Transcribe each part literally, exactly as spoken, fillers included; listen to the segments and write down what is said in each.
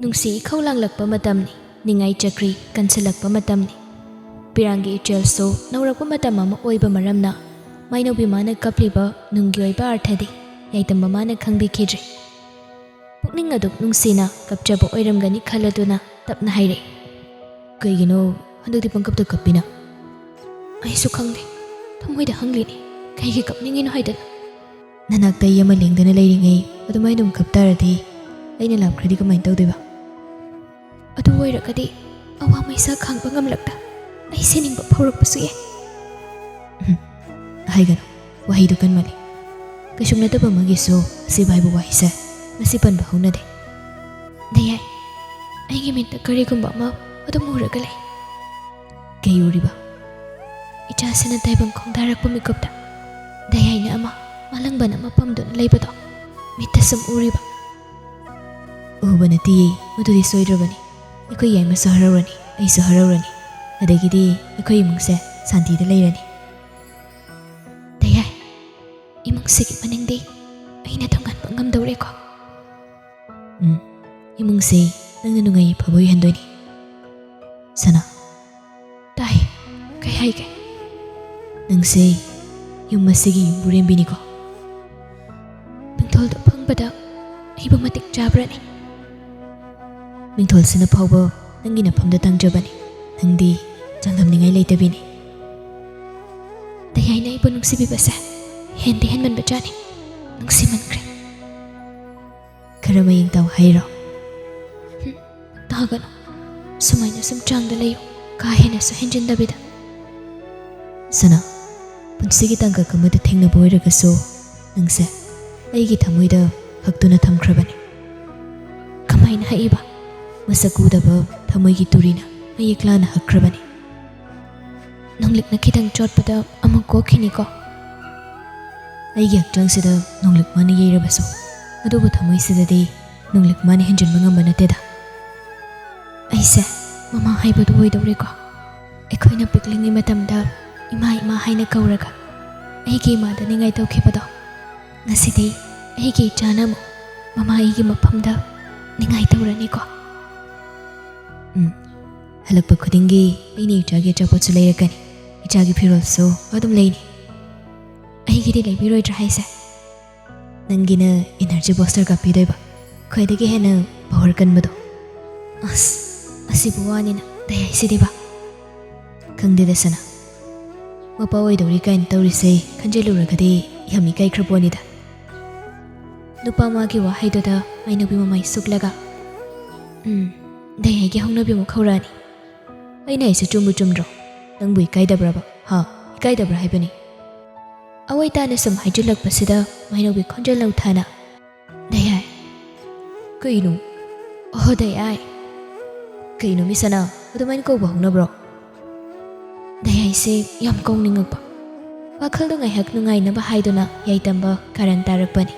ꯅꯨꯡꯁꯤ ꯏꯈꯧ ꯂꯥꯡꯂꯛꯄ ꯃꯇꯝꯅꯤ, ꯅꯤꯡꯉꯥꯏ ꯆꯀ꯭ꯔꯤ ꯀꯟꯁꯤꯜꯂꯛꯄ ꯃꯇꯝꯅꯤ꯫ ꯄꯤꯔꯥꯡꯒꯤ ꯏꯆꯦꯜꯁꯨ ꯅꯧꯔꯛꯄ ꯃꯇꯝ ꯑꯃ ꯑꯣꯏꯕ ꯃꯔꯝꯅ, ꯃꯥꯏꯅꯧꯕꯤ ꯃꯥꯅ ꯀꯞꯂꯤꯕ ꯅꯨꯡꯒꯤ ꯑꯣꯏꯕ ꯑꯔꯊꯗꯤ ꯌꯥꯏꯇꯝꯕ ꯃꯥꯅ ꯈꯪꯕꯤꯈꯤꯗ꯭ꯔꯦ꯫ ꯄꯨꯛꯅꯤꯡ ꯑꯗꯨꯛ ꯅꯨꯡꯁꯤꯅ ꯀꯞꯆꯕ ꯑꯣꯏꯔꯝꯒꯅꯤ ꯈꯜꯂꯗꯨꯅ ꯇꯞꯅ ꯍꯥꯏꯔꯛꯏ, "ꯀꯩꯒꯤꯅꯣ ꯍꯟꯗꯛꯇꯤ ꯄꯪꯀꯞꯇ ꯀꯞꯄꯤꯅ?" "ꯑꯩꯁꯨ ꯈꯪꯗꯦ, ꯊꯃꯣꯏꯗ ꯍꯪꯂꯤꯅꯤ, ꯀꯩꯒꯤ ꯀꯞꯅꯤꯡꯉꯤꯅꯣ ꯍꯥꯏꯗꯅ?" "ꯅꯅꯥꯛꯇ ꯑꯩ ꯑꯃ ꯂꯦꯡꯗꯅ ꯂꯩꯔꯤꯉꯩ ꯑꯗꯨꯃꯥꯏꯅ ꯑꯗꯨꯝ ꯀꯞ ꯇꯥꯔꯗꯤ, ꯑꯩꯅ ꯂꯥꯞꯈ꯭ꯔꯗꯤ ꯀꯃꯥꯏꯅ ꯇꯧꯗꯣꯏꯕ?" "ꯑꯗꯨ ꯑꯣꯏꯔꯒꯗꯤ ꯑꯋꯥ ꯃꯩꯁꯥ ꯈꯥꯡꯕ ꯉꯝꯂꯛꯇ ꯑꯩ ꯁꯤꯅꯤꯡꯕ ꯐꯥꯎꯔꯛꯄꯁꯨ ꯌꯥꯏ꯫" "ꯎꯝ, ꯍꯥꯏꯒꯅꯨ, ꯋꯥꯍꯩꯗꯨ ꯀꯟꯃꯜꯂꯤ꯫ ꯀꯩꯁꯨꯝ ꯅꯠꯇꯕ ꯑꯃꯒꯤꯁꯨ ꯑꯁꯤꯕ ꯍꯥꯏꯕ ꯋꯥꯍꯩꯁꯦ ꯃꯁꯤ ꯄꯟꯕ ꯍꯧꯅꯗꯦ꯫" "ꯗꯌꯥꯏ, ꯑꯩꯒꯤ ꯃꯤꯠꯇ ꯀꯔꯤꯒꯨꯝꯕ ꯑꯃ ꯑꯗꯨꯝ ꯎꯔꯒ ꯂꯩ꯫" "ꯀꯩ ꯎꯔꯤꯕ?" "ꯏꯆꯥꯁꯤꯅ ꯇꯥꯏꯕꯪ ꯈꯣꯡꯗꯥꯔꯛꯄ ꯃꯤꯀꯨꯞꯇ ꯗꯌꯥꯏꯅ ꯑꯃ, ꯃꯥꯂꯪꯕꯅ ꯑꯃ ꯄꯝꯗꯨꯅ ꯂꯩꯕꯗꯣ ꯃꯤꯠꯇ ꯁꯨꯝ ꯎꯔꯤꯕ꯫" "ꯎꯕ ꯅꯠꯇꯤꯌꯦ, ꯃꯗꯨꯗꯤ ꯁꯣꯏꯗ꯭ꯔꯕꯅꯤ꯫ ꯑꯩꯈꯣꯏ ꯌꯥꯏꯃꯁꯨ ꯍꯔꯥꯎꯔꯅꯤ, ꯑꯩꯁꯨ ꯍꯔꯥꯎꯔꯅꯤ꯫ ꯑꯗꯒꯤꯗꯤ ꯑꯩꯈꯣꯏ ꯏꯃꯨꯡꯁꯦ ꯁꯥꯟꯇꯤꯗ ꯂꯩꯔꯅꯤ꯫" "ꯗꯌꯥꯏ, ꯏꯃꯨꯡꯁꯤꯒꯤ ꯃꯅꯤꯡꯗꯤ ꯑꯩꯅ ꯊꯨꯡꯍꯟꯕ ꯉꯝꯗꯧꯔꯦꯀꯣ?" "ꯎꯝ, ꯏꯃꯨꯡꯁꯦ ꯅꯪꯅ ꯅꯨꯡꯉꯥꯏ ꯌꯥꯏꯐꯕ ꯑꯣꯏꯍꯟꯗꯣꯏꯅꯤ, ꯁꯅꯥ꯫" "ꯇꯥꯏ, ꯀꯩ ꯍꯥꯏꯒꯦ?" "ꯅꯪꯁꯦ ꯌꯨꯝ ꯑꯁꯤꯒꯤ ꯌꯨꯝꯕꯨꯔꯦꯝꯕꯤꯅꯤꯀꯣ?" "ꯃꯤꯡꯊꯣꯜꯗꯣ ꯐꯪꯕꯗ ꯑꯩꯕꯨ ꯃꯇꯤꯛ ꯆꯥꯕ꯭ꯔꯅꯦ?" "ꯃꯤꯡꯊꯣꯜꯁꯤꯅ ꯐꯥꯎꯕ ꯅꯪꯒꯤ ꯅꯐꯝꯗ ꯇꯪꯖꯕꯅꯤ꯫ ꯅꯪꯗꯤ ꯆꯥꯡꯗꯝꯅꯤꯡꯉꯥꯏ ꯂꯩꯇꯕꯤꯅꯤ꯫" "ꯗꯌꯥꯏꯅ ꯑꯩꯕꯨ ꯅꯨꯡꯁꯤꯕꯤꯕꯁꯦ ꯍꯦꯟꯗꯤ ꯍꯦꯟꯃꯟꯕ ꯖꯥꯠꯅꯤ, ꯅꯨꯡꯁꯤꯃꯟꯈ꯭ꯔꯦ꯫" "ꯈꯔ ꯃꯌꯦꯡ ꯇꯥꯎ ꯍꯥꯏꯔꯣ?" "ꯍꯨꯝ, ꯇꯥꯒꯅꯨ꯫ ꯁꯨꯃꯥꯏꯅ ꯁꯨꯝ ꯆꯥꯡꯗ ꯂꯩꯌꯨ, ꯀꯥ ꯍꯦꯟꯅꯁꯨ ꯍꯦꯟꯖꯤꯟꯗꯕꯤꯗ꯫" "ꯁꯅꯥ, ꯄꯨꯟꯁꯤꯒꯤ ꯇꯥꯡꯀꯛ ꯑꯃꯗ ꯊꯦꯡꯅꯕ ꯑꯣꯏꯔꯒꯁꯨ ꯅꯪꯁꯦ ꯑꯩꯒꯤ ꯊꯃꯣꯏꯗ ꯍꯛꯇꯨꯅ ꯊꯝꯈ꯭ꯔꯕꯅꯤ꯫" "ꯀꯃꯥꯏꯅ ꯍꯛꯏꯕ?" "ꯃꯁꯛ ꯎꯗꯕ ꯊꯃꯣꯏꯒꯤ ꯇꯨꯔꯤꯅ ꯃꯌꯦꯛ ꯂꯥꯅ ꯍꯛꯈ꯭ꯔꯕꯅꯤ꯫" "ꯅꯣꯡꯂꯤꯛꯅ ꯈꯤꯇꯪ ꯆꯣꯠꯄꯗ ꯑꯃꯨꯛ ꯀꯣꯛꯈꯤꯅꯤꯀꯣ?" "ꯑꯩꯒꯤ ꯍꯛꯆꯥꯡꯁꯤꯗ ꯅꯣꯡꯂꯤꯛ ꯃꯥꯅ ꯌꯩꯔꯕꯁꯨ, ꯑꯗꯨꯕꯨ ꯊꯃꯣꯏꯁꯤꯗꯗꯤ ꯅꯣꯡꯂꯤꯛ ꯃꯥꯅ ꯍꯦꯟꯖꯤꯟꯕ ꯉꯝꯕ ꯅꯠꯇꯦꯗ꯫" "ꯑꯩꯁꯦ ꯃꯃꯥ ꯍꯥꯏꯕꯗꯨ ꯑꯣꯏꯗꯧꯔꯦꯀꯣ? ꯑꯩꯈꯣꯏꯅ ꯄꯤꯛꯂꯤꯉꯩ ꯃꯇꯝꯗ ꯏꯃꯥ, ꯏꯃꯥ ꯍꯥꯏꯅ ꯀꯧꯔꯒ ꯑꯩꯒꯤ ꯏꯃꯥꯗ ꯅꯤꯡꯉꯥꯏ ꯇꯧꯈꯤꯕꯗꯣ, ꯉꯁꯤꯗꯤ ꯑꯩꯒꯤ ꯏꯆꯥꯅ ꯑꯃꯨꯛ ꯃꯃꯥ ꯑꯩꯒꯤ ꯃꯐꯝꯗ ꯅꯤꯡꯉꯥꯏ ꯇꯧꯔꯅꯤꯀꯣ? ꯎꯝ, ꯍꯜꯂꯛꯄ ꯈꯨꯗꯤꯡꯒꯤ ꯑꯩꯅ ꯏꯆꯥꯒꯤ ꯑꯆꯥꯄꯣꯠꯁꯨ ꯂꯩꯔꯛꯀꯅꯤ, ꯏꯆꯥꯒꯤ ꯐꯤꯔꯣꯜꯁꯨ ꯑꯗꯨꯝ ꯂꯩꯅꯤ꯫ ꯑꯩꯒꯤꯗꯤ ꯂꯩꯕꯤꯔꯣꯏꯗ꯭ꯔꯥ ꯍꯥꯏꯁꯦ? ꯅꯪꯒꯤꯅ ꯏꯅꯔꯖꯤ ꯕꯨꯁꯇꯔ ꯀꯥꯞꯄꯤꯗꯣꯏꯕ, ꯈ꯭ꯋꯥꯏꯗꯒꯤ ꯍꯦꯟꯅ ꯄꯋꯥꯔ ꯀꯟꯕꯗꯣ꯫ ꯑꯁ, ꯑꯁꯤꯕꯨ ꯋꯥꯅꯤꯅ ꯗꯌꯥꯏꯁꯤꯗꯤꯕ꯫ ꯈꯪꯗꯦꯗ ꯁꯅꯥ, ꯃꯄꯥ ꯑꯣꯏꯗꯧꯔꯤ ꯀꯥꯏꯅ ꯇꯧꯔꯤꯁꯦ ꯈꯟꯖꯤꯜꯂꯨꯔꯒꯗꯤ ꯌꯥꯝ ꯏꯀꯥꯏꯈ꯭ꯔ ꯄꯣꯠꯅꯤꯗ꯫ ꯅꯨꯄꯥ ꯃꯥꯒꯤ ꯋꯥꯍꯩꯗꯨꯗ ꯃꯥꯏꯅꯧꯕꯤ ꯃꯃꯥꯏ ꯁꯨꯛꯂꯒ, "ꯎꯝ, ꯗꯌꯥꯏꯒꯤ ꯍꯧꯅꯕꯤ ꯑꯃꯨꯛ ꯍꯧꯔꯛꯑꯅꯤ꯫ ꯑꯩꯅ ꯍꯥꯏꯁꯦ ꯆꯨꯝꯕꯨ ꯆꯨꯝꯗ꯭ꯔꯣ? ꯅꯪꯕꯨ ꯏꯀꯥꯏꯗꯕ꯭ꯔꯕ? ꯍꯥ? ꯏꯀꯥꯏꯗꯕ꯭ꯔꯥ ꯍꯥꯏꯕꯅꯤ?" ꯑꯑꯣꯏ ꯇꯥꯅ ꯁꯨꯝ ꯍꯥꯏꯖꯤꯜꯂꯛꯄꯁꯤꯗ ꯃꯥꯏꯅꯧꯕꯤ ꯈꯣꯟꯖꯦꯜ ꯂꯧꯊꯅ, "ꯗꯌꯥꯏ!" "ꯀꯩꯅꯣ? ꯑꯣꯍꯣ, ꯗꯌꯥꯏ!" "ꯀꯩꯅꯣ ꯃꯤ ꯁꯅꯥ, ꯑꯗꯨꯃꯥꯏꯅ ꯀꯧꯕ ꯍꯧꯅꯕ꯭ꯔꯣ?" ꯗꯌꯥꯏꯁꯦ ꯌꯥꯝ ꯀꯧꯅꯤꯡꯉꯛꯄ꯫ ꯋꯥꯈꯜꯗꯣ ꯉꯥꯏꯍꯥꯛ ꯅꯨꯡꯉꯥꯏꯅꯕ ꯍꯥꯏꯗꯨꯅ ꯌꯥꯏꯇꯝꯕ ꯀꯥꯔꯟ ꯇꯥꯔꯛꯄꯅꯤ꯫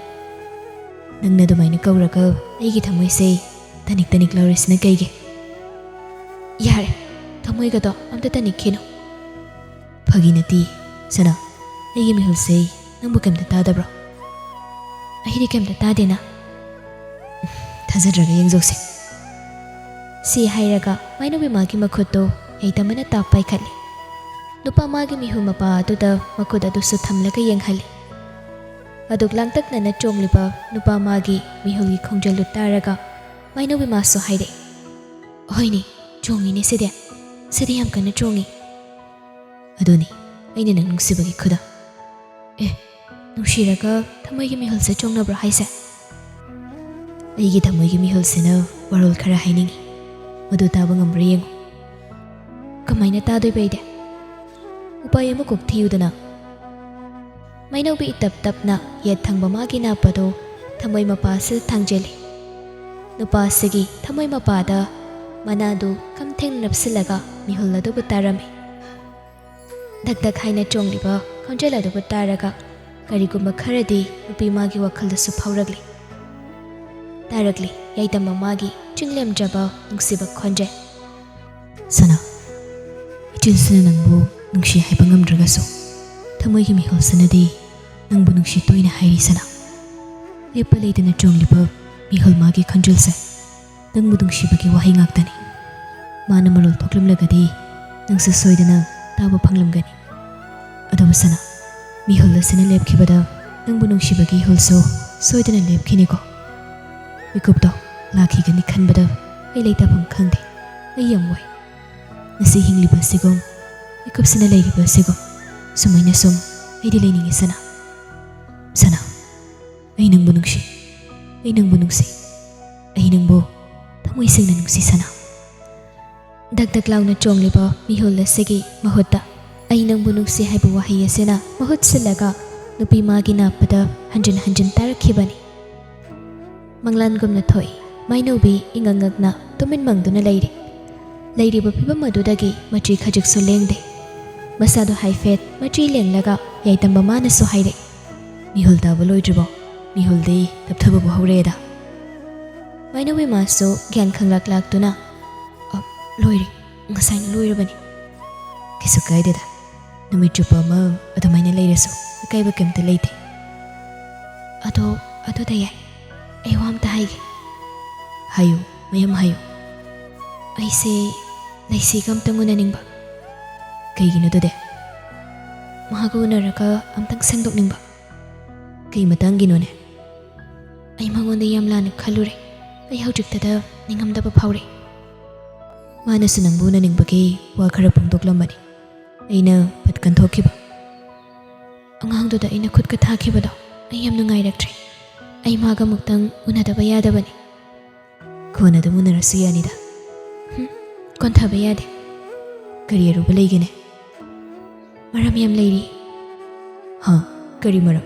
"ꯅꯪꯅ ꯑꯗꯨꯃꯥꯏꯅ ꯀꯧꯔꯒ ꯑꯩꯒꯤ ꯊꯃꯣꯏꯁꯦ ꯇꯅꯤꯛ ꯇꯅꯤꯛ ꯂꯥꯎꯔꯤꯁꯤꯅ ꯀꯩꯒꯤ?" "ꯌꯥꯔꯦ, ꯊꯃꯣꯏꯒꯗꯣ ꯑꯝꯇ ꯇꯅꯤꯛꯈꯤꯅꯨ꯫" "ꯐꯥꯒꯤ ꯅꯠꯇꯦ ꯁꯅꯥ, ꯑꯩꯒꯤ ꯃꯤꯍꯨꯜꯁꯦ ꯅꯪꯕꯨ ꯀꯩꯝꯇ ꯇꯥꯗꯕ꯭ꯔꯣ?" "ꯑꯩꯗꯤ ꯀꯩꯝꯇ ꯇꯥꯗꯦꯅ꯫" "ꯊꯥꯖꯗ꯭ꯔꯒ ꯌꯦꯡꯖꯧꯁꯦ꯫" ꯁꯤ ꯍꯥꯏꯔꯒ ꯃꯥꯏꯅꯧꯕꯤ ꯃꯥꯒꯤ ꯃꯈꯨꯠꯇꯣ ꯌꯥꯏꯇꯝꯕꯅ ꯇꯥꯞ ꯄꯥꯏꯈꯠꯂꯤ꯫ ꯅꯨꯄꯥ ꯃꯥꯒꯤ ꯃꯤꯍꯨꯜ ꯃꯄꯥ ꯑꯗꯨꯗ ꯃꯈꯨꯠ ꯑꯗꯨꯁꯨ ꯊꯝꯂꯒ ꯌꯦꯡꯍꯜꯂꯤ꯫ ꯑꯗꯨꯛ ꯂꯥꯡꯇꯛꯅꯅ ꯆꯣꯡꯂꯤꯕ ꯅꯨꯄꯥ ꯃꯥꯒꯤ ꯃꯤꯍꯨꯜꯒꯤ ꯈꯣꯡꯖꯦꯜꯗꯨ ꯇꯥꯔꯒ ꯃꯥꯏꯅꯧꯕꯤ ꯃꯥꯁꯨ ꯍꯥꯏꯔꯛꯏ, "ꯍꯣꯏꯅꯦ, ꯆꯣꯡꯉꯤꯅꯦ ꯁꯤꯗꯤ꯫ ꯁꯤꯗꯤ ꯌꯥꯝ ꯀꯟꯅ ꯆꯣꯡꯉꯤ꯫" "ꯑꯗꯨꯅꯤ ꯑꯩꯅ ꯅꯪ ꯅꯨꯡꯁꯤꯕꯒꯤ ꯈꯨꯗꯝ꯫" "ꯑꯦ, ꯅꯨꯡꯁꯤꯔꯒ ꯊꯃꯣꯏꯒꯤ ꯃꯤꯍꯨꯜꯁꯦ ꯆꯣꯡꯅꯕ꯭ꯔꯣ ꯍꯥꯏꯁꯦ?" "ꯑꯩꯒꯤ ꯊꯃꯣꯏꯒꯤ ꯃꯤꯍꯨꯜꯁꯤꯅ ꯋꯥꯔꯣꯜ ꯈꯔ ꯍꯥꯏꯅꯤꯡꯉꯤ꯫ ꯃꯗꯨ ꯇꯥꯕ ꯉꯝꯕ꯭ꯔꯥ ꯌꯦꯡꯉꯨ꯫" "ꯀꯃꯥꯏꯅ ꯇꯥꯗꯣꯏꯕ ꯑꯩꯗꯤ? ꯎꯄꯥꯏ ꯑꯃ ꯀꯣꯛ ꯊꯤꯌꯨꯗꯅ꯫" ꯃꯩꯅꯧꯕꯤ ꯏꯇꯞ ꯇꯞꯅ ꯌꯦꯠ ꯊꯪꯕ ꯃꯥꯒꯤ ꯅꯥꯞꯄꯗꯣ ꯊꯃꯣꯏ ꯃꯄꯥꯁꯤꯗ ꯊꯥꯡꯖꯤꯜꯂꯤ꯫ ꯅꯨꯄꯥꯁꯤꯒꯤ ꯊꯃꯣꯏ ꯃꯄꯥꯗ ꯃꯅꯥꯗꯨ ꯈꯝ ꯊꯦꯡꯅ ꯅꯞꯁꯤꯜꯂꯒ ꯃꯤꯍꯨꯜ ꯑꯗꯨꯕꯨ ꯇꯥꯔꯝꯃꯤ꯫ ꯙꯛ ꯙꯛ ꯍꯥꯏꯅ ꯆꯣꯡꯂꯤꯕ ꯈꯣꯟꯖꯦꯜ ꯑꯗꯨꯕꯨ ꯇꯥꯔꯒ ꯀꯔꯤꯒꯨꯝꯕ ꯈꯔꯗꯤ ꯅꯨꯄꯤ ꯃꯥꯒꯤ ꯋꯥꯈꯜꯗꯁꯨ ꯐꯥꯎꯔꯛꯂꯤ꯫ ꯇꯥꯔꯛꯂꯤ ꯌꯥꯏꯇꯝꯕ ꯃꯥꯒꯤ ꯆꯤꯡꯂꯦꯝꯖꯕ ꯅꯨꯡꯁꯤꯕ ꯈꯣꯟꯖꯦꯜ꯫ "ꯁꯅꯥ, ꯏꯆꯤꯜꯁꯤꯅ ꯅꯪꯕꯨ ꯅꯨꯡꯁꯤ ꯍꯥꯏꯕ ꯉꯝꯗ꯭ꯔꯒꯁꯨ, ꯊꯃꯣꯏꯒꯤ ꯃꯤꯍꯨꯜꯁꯤꯅꯗꯤ ꯅꯪꯕꯨ ꯅꯨꯡꯁꯤ ꯇꯣꯏꯅ ꯍꯥꯏꯔꯤ ꯁꯅꯥ꯫" ꯂꯦꯞꯄ ꯂꯩꯇꯅ ꯆꯣꯡꯂꯤꯕ ꯃꯤꯍꯨꯜ ꯃꯥꯒꯤ ꯈꯣꯟꯖꯦꯜꯁꯦ ꯅꯪꯕꯨ ꯅꯨꯡꯁꯤꯕꯒꯤ ꯋꯥꯍꯩ ꯉꯥꯛꯇꯅꯤ꯫ ꯃꯥꯅ ꯃꯔꯣꯜ ꯊꯣꯛꯂꯝꯂꯒꯗꯤ ꯅꯪꯁꯨ ꯁꯣꯏꯗꯅ ꯇꯥꯕ ꯐꯪꯂꯝꯒꯅꯤ꯫ ꯑꯗꯨꯕꯨ ꯁꯅꯥ, ꯃꯤꯍꯨꯜ ꯑꯁꯤꯅ ꯂꯦꯞꯈꯤꯕꯗ ꯅꯪꯕꯨ ꯅꯨꯡꯁꯤꯕꯒꯤ ꯏꯍꯨꯜꯁꯨ ꯁꯣꯏꯗꯅ ꯂꯦꯞꯈꯤꯅꯤꯀꯣ꯫ ꯃꯤꯀꯨꯞꯇꯣ ꯂꯥꯛꯈꯤꯒꯅꯤ ꯈꯟꯕꯗ ꯑꯩ ꯂꯩꯇꯥꯐꯝ ꯈꯪꯗꯦ꯫ ꯑꯩ ꯌꯥꯝ ꯋꯥꯏ꯫ ꯉꯁꯤ ꯍꯤꯡꯂꯤꯕ ꯑꯁꯤꯒꯨꯝ ꯃꯤꯀꯨꯞꯁꯤꯅ ꯂꯩꯔꯤꯕ ꯑꯁꯤꯒꯨꯝ ꯁꯨꯃꯥꯏꯅ ꯁꯨꯝ ꯑꯩꯗꯤ ꯂꯩꯅꯤꯡꯉꯤ ꯁꯅꯥ꯫ ꯁꯅꯥ, ꯑꯩ ꯅꯪꯕꯨ ꯅꯨꯡꯁꯤ꯫ ꯑꯩ ꯅꯪꯕꯨ ꯅꯨꯡꯁꯤ꯫ ꯑꯩ ꯅꯪꯕꯨ ꯊꯃꯣꯏ ꯁꯦꯡꯅ ꯅꯨꯡꯁꯤ ꯁꯅꯥ꯫ ꯗꯛ ꯗꯛ ꯂꯥꯎꯅ ꯆꯣꯡꯂꯤꯕ ꯃꯤꯍꯨꯜ ꯑꯁꯤꯒꯤ ꯃꯍꯨꯠꯇ "ꯑꯩ ꯅꯪꯕꯨ ꯅꯨꯡꯁꯤ" ꯍꯥꯏꯕ ꯋꯥꯍꯩ ꯑꯁꯤꯅ ꯃꯍꯨꯠ ꯁꯤꯜꯂꯒ ꯅꯨꯄꯤ ꯃꯥꯒꯤ ꯅꯥꯞꯄꯗ ꯍꯟꯖꯤꯟ ꯍꯟꯖꯤꯟ ꯇꯥꯔꯛꯈꯤꯕꯅꯤ꯫ ꯃꯪꯂꯥꯟꯒꯨꯝꯅ ꯊꯣꯛꯏ꯫ ꯃꯥꯏꯅꯧꯕꯤ ꯏꯉꯛ ꯉꯛꯅ ꯇꯨꯃꯤꯟ ꯃꯪꯗꯨꯅ ꯂꯩꯔꯤ꯫ ꯂꯩꯔꯤꯕ ꯐꯤꯕꯝ ꯑꯗꯨꯗꯒꯤ ꯃꯆꯤ ꯈꯖꯤꯛꯁꯨ ꯂꯦꯡꯗꯦ꯫ ꯃꯁꯥꯗꯣ ꯍꯥꯏꯐꯦꯠ ꯃꯆꯤ ꯂꯦꯡꯂꯒ ꯌꯥꯏꯇꯝꯕ ꯃꯥꯅꯁꯨ ꯍꯥꯏꯔꯛꯏ, "ꯃꯤꯍꯨꯜ ꯇꯥꯕ ꯂꯣꯏꯗ꯭ꯔꯤꯕꯣ? ꯃꯤꯍꯨꯜꯗꯤ ꯇꯞꯊꯕꯕꯨ ꯍꯧꯔꯦꯗ꯫" ꯃꯥꯏꯅꯧꯕꯤ ꯃꯥꯁꯨ ꯒ꯭ꯌꯥꯟ ꯈꯪꯂꯛ ꯂꯥꯛꯇꯨꯅ, "ꯑ, ꯂꯣꯏꯔꯦ, ꯉꯁꯥꯏꯅ ꯂꯣꯏꯔꯕꯅꯤ꯫" "ꯀꯩꯁꯨ ꯀꯥꯏꯗꯦꯗ, ꯅꯨꯃꯤꯠ ꯆꯨꯞꯄ ꯑꯃ ꯑꯗꯨꯃꯥꯏꯅ ꯂꯩꯔꯁꯨ ꯑꯀꯥꯏꯕ ꯀꯩꯝꯇ ꯂꯩꯇꯦ꯫ ꯑꯗꯣ, ꯑꯗꯨꯗ ꯌꯥꯏ, ꯑꯩ ꯋꯥ ꯑꯝꯇ ꯍꯥꯏꯒꯦ꯫" "ꯍꯥꯏꯌꯨ, ꯃꯌꯥꯝ ꯍꯥꯏꯌꯨ꯫" "ꯑꯩꯁꯦ ꯂꯩꯁꯤꯒ ꯑꯝꯇꯪ ꯎꯅꯅꯤꯡꯕ꯫" "ꯀꯩꯒꯤꯅꯣ ꯑꯗꯨꯗꯤ?" "ꯃꯍꯥꯛꯀ ꯎꯅꯔꯒ ꯑꯝꯇꯪ ꯁꯦꯡꯗꯣꯛꯅꯤꯡꯕ꯫" "ꯀꯩ ꯃꯇꯥꯡꯒꯤꯅꯣꯅꯦ?" "ꯑꯩ ꯃꯉꯣꯟꯗ ꯌꯥꯝ ꯂꯥꯟꯅ ꯈꯜꯂꯨꯔꯦ꯫ ꯑꯩ ꯍꯧꯖꯤꯛꯇꯗ ꯅꯤꯡꯉꯝꯗꯕ ꯐꯥꯎꯔꯦ꯫" "ꯃꯥꯅꯁꯨ ꯅꯪꯕꯨ ꯎꯅꯅꯤꯡꯕꯒꯤ ꯋꯥ ꯈꯔ ꯐꯣꯡꯗꯣꯛꯂꯝꯕꯅꯤ꯫ ꯑꯩꯅ ꯐꯠ ꯀꯟꯊꯣꯛꯈꯤꯕ꯫" "ꯑꯉꯥꯡꯗꯨꯗ ꯑꯩꯅ ꯈꯨꯠꯀ ꯊꯥꯈꯤꯕꯗꯣ ꯑꯩ ꯌꯥꯝ ꯅꯨꯡꯉꯥꯏꯔꯛꯇ꯭ꯔꯦ꯫ ꯑꯩ ꯃꯥꯒ ꯑꯃꯨꯛꯇꯪ ꯎꯅꯗꯕ ꯌꯥꯗꯕꯅꯤ꯫" "ꯀꯣꯟꯅ ꯑꯗꯨꯝ ꯎꯅꯔꯁꯨ ꯌꯥꯅꯤꯗ꯫" "ꯍꯨꯝ, ꯀꯣꯟꯊꯕ ꯌꯥꯗꯦ꯫" "ꯀꯔꯤ ꯑꯔꯨꯕ ꯂꯩꯒꯦꯅꯦ?" "ꯃꯔꯝ ꯌꯥꯝ ꯂꯩꯔꯤ꯫" "ꯍꯥ? ꯀꯔꯤ ꯃꯔꯝ?"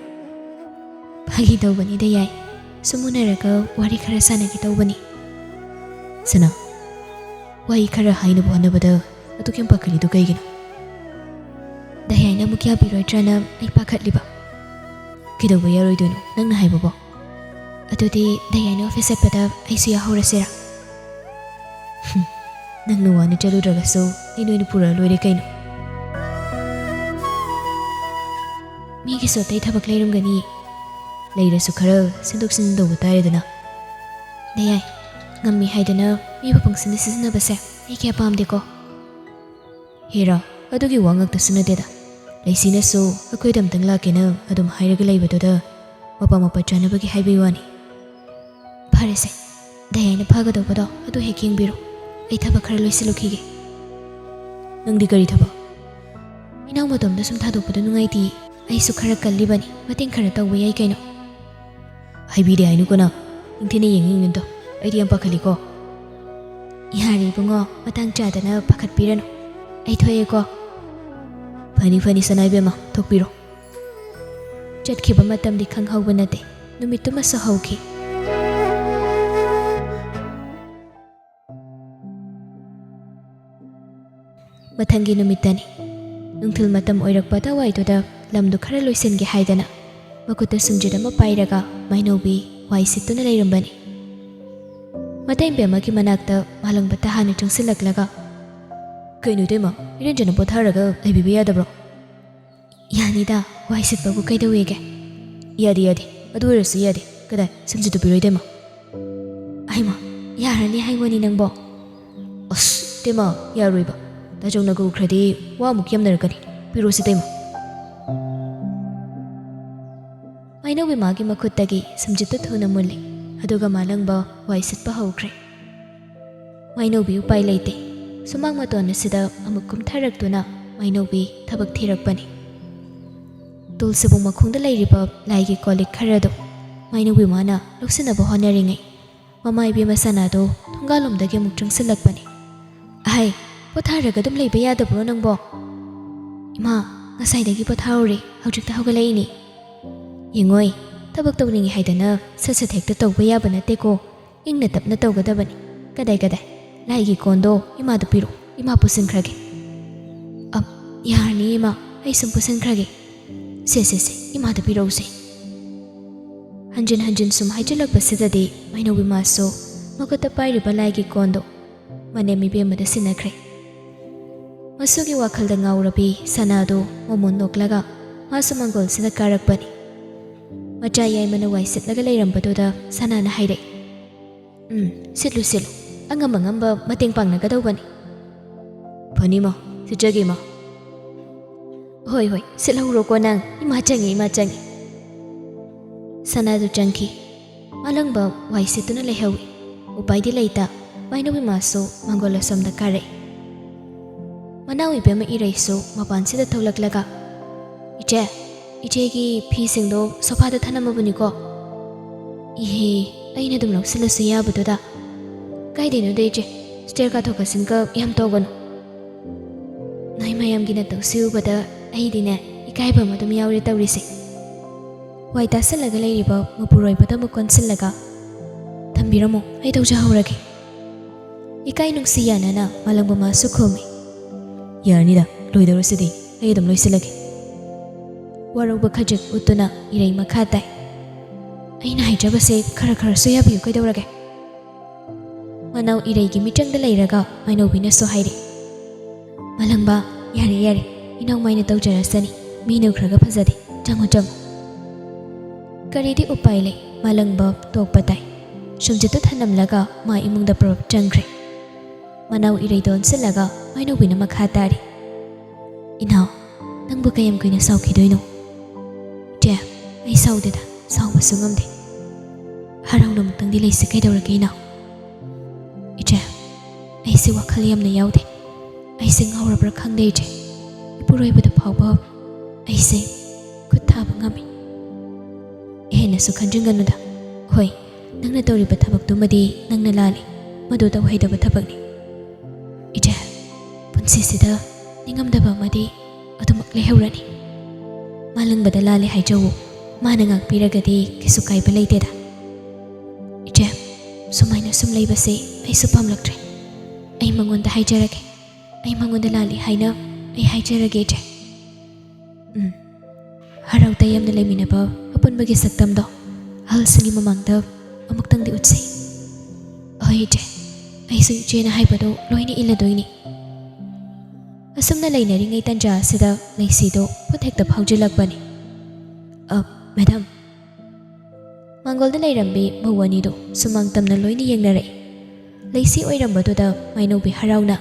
"ꯐꯥꯒꯤ ꯇꯧꯕꯅꯤꯗ ꯌꯥꯏ꯫ ꯁꯨꯝ ꯎꯅꯔꯒ ꯋꯥꯔꯤ ꯈꯔ ꯁꯥꯟꯅꯒꯦ ꯇꯧꯕꯅꯤ꯫" "ꯁꯅꯥ, ꯋꯥꯍꯩ ꯈꯔ ꯍꯥꯏꯅꯕ ꯍꯣꯠꯅꯕꯗ ꯑꯗꯨꯛ ꯌꯥꯝ ꯄꯥꯈꯠꯂꯤꯗꯨ ꯀꯩꯒꯤꯅꯣ?" "ꯗꯌꯥꯏꯅ ꯑꯃꯨꯛ ꯌꯥꯕꯤꯔꯣꯏꯗ꯭ꯔꯅ ꯑꯩ ꯄꯥꯈꯠꯂꯤꯕ꯫" "ꯀꯩꯗꯧꯕ ꯌꯥꯔꯣꯏꯗꯣꯏꯅꯣ ꯅꯪꯅ ꯍꯥꯏꯕꯕꯣ?" "ꯑꯗꯨꯗꯤ ꯗꯌꯥꯏꯅ ꯑꯣꯐꯤꯁ ꯆꯠꯄꯗ ꯑꯩꯁꯨ ꯌꯥꯎꯍꯧꯔꯁꯤꯔꯥ?" "ꯍꯨꯝ, ꯅꯪꯅ ꯋꯥꯅ ꯆꯠꯂꯨꯗ꯭ꯔꯒꯁꯨ ꯑꯩ ꯅꯣꯏꯅ ꯄꯨꯔꯛꯑ ꯂꯣꯏꯔꯦ ꯀꯩꯅꯣ꯫" "ꯃꯤꯒꯤꯁꯨ ꯑꯇꯩ ꯊꯕꯛ ꯂꯩꯔꯝꯒꯅꯤ꯫" "ꯂꯩꯔꯁꯨ ꯈꯔ ꯁꯤꯟꯗꯣꯛ ꯁꯤꯟꯖꯤꯟ ꯇꯧꯕ ꯇꯥꯔꯦꯗꯅ꯫" "ꯗꯌꯥꯏ, ꯉꯝꯃꯤ ꯍꯥꯏꯗꯅ ꯃꯤꯕꯨ ꯄꯪꯁꯤꯟꯗ ꯁꯤꯖꯤꯟꯅꯕꯁꯦ ꯑꯩ ꯀꯌꯥ ꯄꯥꯝꯗꯦꯀꯣ꯫ ꯍꯦꯔꯥ, ꯑꯗꯨꯒꯤ ꯋꯥ ꯉꯥꯛꯇꯁꯨ ꯅꯠꯇꯦꯗ꯫ ꯂꯩꯁꯤꯅꯁꯨ ꯑꯩꯈꯣꯏꯗ ꯑꯝꯇꯪ ꯂꯥꯛꯀꯦꯅ ꯑꯗꯨꯝ ꯍꯥꯏꯔꯒ ꯂꯩꯕꯗꯨꯗ ꯃꯄꯥ ꯃꯄꯥ ꯆꯥꯅꯕꯒꯤ ꯍꯥꯏꯕꯒꯤ ꯋꯥꯅꯤ꯫ ꯐꯔꯦꯁꯦ, ꯗꯌꯥꯏꯅ ꯐꯒꯗꯧꯕꯗꯣ ꯑꯗꯨ ꯍꯦꯛ ꯌꯦꯡꯕꯤꯔꯣ꯫ ꯑꯩ ꯊꯕꯛ ꯈꯔ ꯂꯣꯏꯁꯤꯜꯂꯨꯈꯤꯒꯦ꯫ ꯅꯪꯗꯤ ꯀꯔꯤ ꯊꯕꯛ? ꯏꯅꯥꯎ ꯃꯇꯣꯝꯗ ꯁꯨꯝ ꯊꯥꯗꯣꯛꯄꯗꯣ ꯅꯨꯡꯉꯥꯏꯇꯦ꯫ ꯑꯩꯁꯨ ꯈꯔ ꯀꯜꯂꯤꯕꯅꯤ, ꯃꯇꯦꯡ ꯈꯔ ꯇꯧꯕ ꯌꯥꯏ ꯀꯩꯅꯣ꯫ ꯍꯥꯏꯕꯤꯗꯦ ꯍꯥꯏꯅꯨꯀꯣ ꯅꯪ꯫ ꯅꯤꯡꯊꯤꯅ ꯌꯦꯡꯉꯤ ꯌꯦꯡꯉꯤꯗꯣ꯫ ꯑꯩꯗꯤ ꯌꯥꯝ ꯄꯥꯈꯠꯂꯤꯀꯣ꯫ ꯌꯥꯔꯦ ꯏꯕꯨꯡꯉꯣ, ꯃꯇꯥꯡ ꯆꯥꯗꯅ ꯄꯥꯈꯠꯄꯤꯔꯅꯨ꯫ ꯑꯩ ꯊꯣꯛꯑꯦꯀꯣ꯫ ꯐꯅꯤ ꯐꯅꯤ ꯁꯅꯥ ꯏꯕꯦꯝꯃ, ꯊꯣꯛꯄꯤꯔꯣ꯫ ꯆꯠꯈꯤꯕ ꯃꯇꯝꯗꯤ ꯈꯪꯍꯧꯕ ꯅꯠꯇꯦ꯫ ꯅꯨꯃꯤꯠꯇꯨꯃꯁꯨ ꯍꯧꯈꯤ꯫ ꯃꯊꯪꯒꯤ ꯅꯨꯃꯤꯠꯇꯅꯤ꯫ ꯅꯨꯡꯊꯤꯜ ꯃꯇꯝ ꯑꯣꯏꯔꯛꯄ ꯑꯗꯨꯋꯥꯏꯗꯨꯗ ꯂꯝꯗꯨ ꯈꯔ ꯂꯣꯏꯁꯤꯟꯒꯦ ꯍꯥꯏꯗꯅ ꯃꯈꯨꯠꯇ ꯁꯨꯝꯖꯤꯠ ꯑꯃ ꯄꯥꯏꯔꯒ ꯃꯥꯏꯅꯧꯕꯤ ꯋꯥꯏ ꯁꯤꯠꯇꯨꯅ ꯂꯩꯔꯝꯕꯅꯤ꯫ ꯃꯇꯩ ꯕꯦꯝꯃꯒꯤ ꯃꯅꯥꯛꯇ ꯃꯥꯂꯪꯕ ꯇꯍꯥꯟꯅ ꯆꯪꯁꯤꯜꯂꯛꯂꯒ, "ꯀꯩꯅꯣ ꯏꯇꯩꯃ, ꯏꯔꯦꯟꯖꯅ ꯄꯣꯊꯥꯔꯒ ꯂꯩꯕꯤꯕ ꯌꯥꯗꯕ꯭ꯔꯣ?" "ꯌꯥꯅꯤꯗ, ꯋꯥꯏ ꯁꯤꯠꯄꯕꯨ ꯀꯩꯗꯧꯋꯦꯒꯦ?" "ꯌꯥꯗꯦ, ꯌꯥꯗꯦ, ꯑꯗꯨ ꯑꯣꯏꯔꯁꯨ ꯌꯥꯗꯦ꯫ ꯀꯗꯥꯏ, ꯁꯨꯝꯖꯤꯠꯇꯨ ꯄꯤꯔꯣ ꯏꯇꯩꯃ?" "ꯑꯩꯃ, ꯌꯥꯔꯅꯤ ꯍꯥꯏꯕꯅꯤ ꯅꯪꯕꯣ?" "ꯑꯁ, ꯏꯇꯩꯃ, ꯌꯥꯔꯣꯏꯕ꯫ ꯇꯥꯆꯧꯅꯒ ꯎꯈ꯭ꯔꯗꯤ ꯋꯥ ꯑꯃꯨꯛ ꯌꯥꯝꯅꯔꯛꯀꯅꯤ꯫ ꯄꯤꯔꯣꯁꯤ ꯏꯇꯩꯃ꯫" ꯃꯥꯏꯅꯧꯕꯤ ꯃꯥꯒꯤ ꯃꯈꯨꯠꯇꯒꯤ ꯁꯨꯝꯖꯤꯠꯇꯨ ꯊꯨꯅ ꯃꯨꯜꯂꯦ, ꯑꯗꯨꯒ ꯃꯥꯂꯪꯕ ꯋꯥꯏ ꯁꯤꯠꯄ ꯍꯧꯈ꯭ꯔꯦ꯫ ꯃꯥꯏꯅꯧꯕꯤ ꯎꯄꯥꯏ ꯂꯩꯇꯦ꯫ ꯁꯨꯃꯥꯡ ꯃꯇꯣꯟ ꯑꯁꯤꯗ ꯑꯃꯨꯛ ꯀꯨꯝꯊꯔꯛꯇꯨꯅ ꯃꯥꯏꯅꯧꯕꯤ ꯊꯕꯛ ꯊꯤꯔꯛꯄꯅꯤ꯫ ꯇꯨꯜꯁꯤꯕꯨꯡ ꯃꯈꯣꯡꯗ ꯂꯩꯔꯤꯕ ꯂꯥꯏꯒꯤ ꯀꯣꯜ ꯂꯤꯛ ꯈꯔꯗꯨ ꯃꯥꯏꯅꯧꯕꯤ ꯃꯥꯅ ꯂꯧꯁꯤꯟꯅꯕ ꯍꯣꯠꯅꯔꯤꯉꯩ, ꯃꯃꯥ ꯏꯕꯦꯝꯃ ꯁꯅꯥꯗꯨ ꯊꯣꯡꯒꯥꯜꯂꯣꯝꯗꯒꯤ ꯑꯃꯨꯛ ꯆꯪꯁꯤꯜꯂꯛꯄꯅꯤ꯫ "ꯑꯍꯩ, ꯄꯣꯊꯥꯔꯒ ꯑꯗꯨꯝ ꯂꯩꯕ ꯌꯥꯗꯕ꯭ꯔꯣ ꯅꯪꯕꯣ?" "ꯏꯃꯥ, ꯉꯁꯥꯏꯗꯒꯤ ꯄꯣꯊꯥꯍꯧꯔꯦ, ꯍꯧꯖꯤꯛꯇ ꯍꯧꯒꯠꯂꯛꯏꯅꯤ꯫" "ꯌꯦꯡꯉꯣꯏ, ꯊꯕꯛ ꯇꯧꯅꯤꯡꯉꯤ ꯍꯥꯏꯗꯅ ꯁꯠ ꯁꯠ ꯍꯦꯛꯇ ꯇꯧꯕ ꯌꯥꯕ ꯅꯠꯇꯦꯀꯣ꯫ ꯏꯪꯅ ꯇꯞꯅ ꯇꯧꯒꯗꯕꯅꯤ꯫ ꯀꯗꯥꯏ, ꯀꯗꯥꯏ? ꯂꯥꯏꯒꯤ ꯀꯣꯟꯗꯣ ꯏꯃꯥꯗ ꯄꯤꯔꯣ, ꯏꯃꯥ ꯄꯨꯁꯤꯟꯈ꯭ꯔꯒꯦ꯫" "ꯑꯞ, ꯌꯥꯔꯅꯤ ꯏꯃꯥ, ꯑꯩ ꯁꯨꯝ ꯄꯨꯁꯤꯟꯈ꯭ꯔꯒꯦ꯫" "ꯁꯦ, ꯁꯦ, ꯁꯦ, ꯏꯃꯥꯗ ꯄꯤꯔꯛꯎꯁꯦ꯫" ꯍꯟꯖꯤꯟ ꯍꯟꯖꯤꯟ ꯁꯨꯝ ꯍꯥꯏꯖꯤꯜꯂꯛꯄꯁꯤꯗꯗꯤ ꯃꯥꯏꯅꯧꯕꯤ ꯃꯥꯁꯨ ꯃꯈꯨꯠꯇ ꯄꯥꯏꯔꯤꯕ ꯂꯥꯏꯒꯤ ꯀꯣꯟꯗꯣ ꯃꯅꯦꯝ ꯏꯕꯦꯝꯃꯗ ꯁꯤꯟꯅꯈ꯭ꯔꯦ꯫ ꯃꯁꯨꯒꯤ ꯋꯥꯈꯜꯗ ꯉꯥꯎꯔꯕꯤ ꯁꯅꯥꯗꯨ ꯃꯣꯃꯣꯟ ꯅꯣꯛꯂꯒ ꯃꯥꯁꯨ ꯃꯪꯒꯣꯜꯁꯤꯗ ꯀꯥꯔꯛꯄꯅꯤ꯫ ꯃꯆꯥ ꯌꯥꯏꯃꯅ ꯋꯥꯏ ꯁꯤꯠꯂꯒ ꯂꯩꯔꯝꯕꯗꯨꯗ ꯁꯅꯥꯅ ꯍꯥꯏꯔꯛꯏ, ꯎꯝ, ꯁꯤꯠꯂꯨ, ꯁꯤꯠꯂꯨ꯫ ꯑꯉꯝ ꯑꯉꯝꯕ ꯃꯇꯦꯡ ꯄꯥꯡꯅꯒꯗꯧꯕꯅꯤ꯫ ꯐꯅꯤꯃ, ꯁꯤꯠꯆꯒꯦꯃ꯫ ꯍꯣꯏ, ꯍꯣꯏ, ꯁꯤꯠꯍꯧꯔꯣꯀꯣ ꯅꯪ꯫ ꯏꯃꯥ ꯆꯪꯉꯦ, ꯏꯃꯥ ꯆꯪꯉꯦ꯫ ꯁꯅꯥꯗꯨ ꯆꯪꯈꯤ꯫ ꯃꯥꯂꯪꯕ ꯋꯥꯏ ꯁꯤꯠꯇꯨꯅ ꯂꯩꯍꯧꯏ꯫ ꯎꯄꯥꯏꯗꯤ ꯂꯩꯇ, ꯃꯥꯏꯅꯧꯕꯤ ꯃꯥꯁꯨ ꯃꯥꯡꯒꯣꯜ ꯑꯁꯣꯝꯗ ꯀꯥꯔꯛꯏ꯫ ꯃꯅꯥꯎ ꯏꯕꯦꯝꯃ ꯏꯔꯩꯁꯨ ꯃꯄꯥꯟꯁꯤꯗ ꯊꯣꯛꯂꯛꯂꯒ, "ꯏꯆꯦ, ꯏꯆꯦꯒꯤ ꯐꯤꯁꯤꯡꯗꯣ ꯁꯣꯐꯥꯗ ꯊꯅꯝꯃꯕꯅꯤꯀꯣ?" "ꯏꯍꯦ, ꯑꯩꯅ ꯑꯗꯨꯝ ꯂꯧꯁꯤꯜꯂꯁꯨ ꯌꯥꯕꯗꯨꯗ꯫ ꯀꯥꯏꯗꯩꯅꯣꯗ ꯏꯆꯦ, ꯁ꯭ꯇꯦꯌꯔ ꯀꯥꯊꯣꯛ ꯀꯥꯁꯤꯟꯒ ꯌꯥꯝ ꯇꯧꯒꯅꯨ꯫ ꯅꯣꯏ ꯃꯌꯥꯝꯒꯤ ꯅꯇꯧꯁꯤ ꯎꯕꯗ ꯑꯩꯗꯤꯅꯦ ꯏꯀꯥꯏꯕ ꯑꯃ ꯑꯗꯨꯝ ꯌꯥꯎꯔꯦ ꯇꯧꯔꯤꯁꯦ꯫" ꯋꯥꯏ ꯇꯥꯁꯜꯂꯒ ꯂꯩꯔꯤꯕ ꯃꯄꯨꯔꯣꯏꯕꯗ ꯑꯃꯨꯛ ꯀꯣꯟꯁꯤꯜꯂꯒ, "ꯊꯝꯕꯤꯔꯝꯃꯣ, ꯑꯩ ꯇꯧꯖꯍꯧꯔꯒꯦ꯫" ꯏꯀꯥꯏ ꯅꯨꯡꯁꯤ ꯌꯥꯅꯅ ꯃꯥꯂꯪꯕ ꯃꯥꯁꯨ ꯈꯨꯝꯃꯤ꯫ "ꯌꯥꯔꯅꯤꯗ, ꯂꯣꯏꯗꯧꯔꯁꯤꯗꯤ, ꯑꯩ ꯑꯗꯨꯝ ꯂꯣꯏꯁꯤꯜꯂꯒꯦ꯫" ꯋꯥꯔꯧꯕ ꯈꯖꯤꯛ ꯎꯠꯇꯨꯅ ꯏꯔꯩ ꯃꯈꯥ ꯇꯥꯏ꯫ "ꯑꯩꯅ ꯍꯥꯏꯖꯕꯁꯦ ꯈꯔ ꯈꯔꯁꯨ ꯌꯥꯕꯤꯌꯨ ꯀꯩꯗꯧꯔꯒꯦ?" ꯃꯅꯥꯎ ꯏꯔꯩꯒꯤ ꯃꯤꯠꯆꯪꯗ ꯂꯩꯔꯒ ꯃꯥꯏꯅꯧꯕꯤꯅꯁꯨ ꯍꯥꯏꯔꯤ꯫ "ꯃꯥꯂꯪꯕ, ꯌꯥꯔꯦ, ꯌꯥꯔꯦ, ꯏꯅꯥꯎꯃꯥꯏꯅ ꯇꯧꯖꯔꯁꯅꯤ, ꯃꯤꯅ ꯎꯈ꯭ꯔꯒ ꯐꯖꯗꯦ, ꯆꯪꯉꯣ, ꯆꯪꯉꯣ꯫" ꯀꯔꯤꯗꯤ ꯎꯄꯥꯏ ꯂꯩ, ꯃꯥꯂꯪꯕ ꯇꯣꯛꯄ ꯇꯥꯏ꯫ ꯁꯨꯝꯖꯤꯠꯇꯨ ꯊꯅꯝꯂꯒ ꯃꯥ ꯏꯃꯨꯡꯗ ꯄ꯭ꯔꯞ ꯆꯪꯈ꯭ꯔꯦ꯫ ꯃꯅꯥꯎ ꯏꯔꯩꯗ ꯑꯣꯟꯁꯤꯜꯂꯒ ꯃꯥꯏꯅꯧꯕꯤꯅ ꯃꯈꯥ ꯇꯥꯔꯤ꯫ "ꯏꯅꯥꯎ, ꯅꯪꯕꯨ ꯀꯌꯥꯝ ꯀꯨꯏꯅ ꯁꯥꯎꯈꯤꯗꯣꯏꯅꯣ?" "ꯏꯆꯦ, ꯑꯩ ꯁꯥꯎꯗꯦꯗ, ꯁꯥꯎꯕꯁꯨ ꯉꯝꯗꯦ꯫ ꯍꯔꯥꯎꯅ ꯑꯃꯨꯛꯇꯪꯗꯤ ꯂꯩꯁꯤ ꯀꯩꯗꯧꯔꯒꯦ ꯏꯅꯥꯎ?" "ꯏꯆꯦ, ꯑꯩꯁꯦ ꯋꯥꯈꯜ ꯌꯥꯝꯅ ꯌꯥꯎꯗꯦ꯫ ꯑꯩꯁꯦ ꯉꯥꯎꯔꯕ꯭ꯔꯥ ꯈꯪꯗꯦ ꯏꯆꯦ꯫ ꯏꯄꯨꯔꯣꯏꯕꯗ ꯐꯥꯎꯕ ꯑꯩꯁꯦ ꯈꯨꯠ ꯊꯥꯕ ꯉꯝꯃꯤ꯫" "ꯍꯦꯟꯅꯁꯨ ꯈꯟꯖꯤꯟꯒꯅꯨꯗ꯫ ꯍꯣꯏ, ꯅꯪꯅ ꯇꯧꯔꯤꯕ ꯊꯕꯛꯇꯨꯃꯗꯤ ꯅꯪꯅ ꯂꯥꯜꯂꯤ꯫ ꯃꯗꯨ ꯇꯧꯍꯩꯗꯕ ꯊꯕꯛꯅꯤ꯫ ꯏꯆꯦ, ꯄꯨꯟꯁꯤꯁꯤꯗ ꯅꯤꯡꯉꯝꯗꯕ ꯑꯃꯗꯤ ꯑꯗꯨꯃꯛ ꯂꯩꯍꯧꯔꯅꯤ꯫ ꯃꯥꯂꯪꯕꯗ ꯂꯥꯜꯂꯦ ꯍꯥꯏꯖꯧꯋꯣ, ꯃꯥꯅ ꯉꯥꯛꯄꯤꯔꯒꯗꯤ ꯀꯩꯁꯨ ꯀꯥꯏꯕ ꯂꯩꯇꯦꯗ꯫ ꯏꯆꯦ, ꯁꯨꯃꯥꯏꯅ ꯁꯨꯝ ꯂꯩꯕꯁꯦ ꯑꯩꯁꯨ ꯄꯥꯝꯂꯛꯇ꯭ꯔꯦ꯫ ꯑꯩ ꯃꯉꯣꯟꯗ ꯍꯥꯏꯖꯔꯒꯦ, ꯑꯩ ꯃꯉꯣꯟꯗ ꯂꯥꯜꯂꯤ ꯍꯥꯏꯅ ꯑꯩ ꯍꯥꯏꯖꯔꯒꯦ ꯏꯆꯦ꯫ ꯎꯝ, ꯍꯔꯥꯎ ꯇꯌꯥꯝꯅ ꯂꯩꯃꯤꯟꯅꯕ ꯑꯄꯨꯟꯕꯒꯤ ꯁꯛꯇꯝꯗꯣ ꯑꯍꯜꯁꯤꯡꯒꯤ ꯃꯃꯥꯡꯗ ꯑꯃꯨꯛꯇꯪꯗꯤ ꯎꯠꯁꯤ꯫" "ꯍꯣꯏ ꯏꯆꯦ, ꯑꯩꯁꯨ ꯏꯆꯦꯅ ꯍꯥꯏꯕꯗꯣ ꯂꯣꯏꯅ ꯏꯜꯂꯗꯣꯏꯅꯤ꯫" ꯑꯁꯨꯝꯅ ꯂꯩꯅꯔꯤꯉꯩ ꯇꯟꯖꯥ ꯑꯁꯤꯗ ꯂꯩꯁꯤꯗꯣ ꯐꯨꯠ ꯍꯦꯛꯇ ꯐꯥꯎꯖꯤꯜꯂꯛꯄꯅꯤ꯫ "ꯑ, ꯃꯦꯗꯥꯝ꯫" ꯃꯥꯡꯒꯣꯜꯗ ꯂꯩꯔꯝꯕꯤ ꯃꯧ ꯑꯅꯤꯗꯨ ꯁꯨꯃꯥꯡ ꯇꯝꯅ ꯂꯣꯏꯅ ꯌꯦꯡꯅꯔꯛꯏ꯫ ꯂꯩꯁꯤ ꯑꯣꯏꯔꯝꯕꯗꯨꯗ ꯃꯥꯏꯅꯧꯕꯤ ꯍꯔꯥꯎꯅ,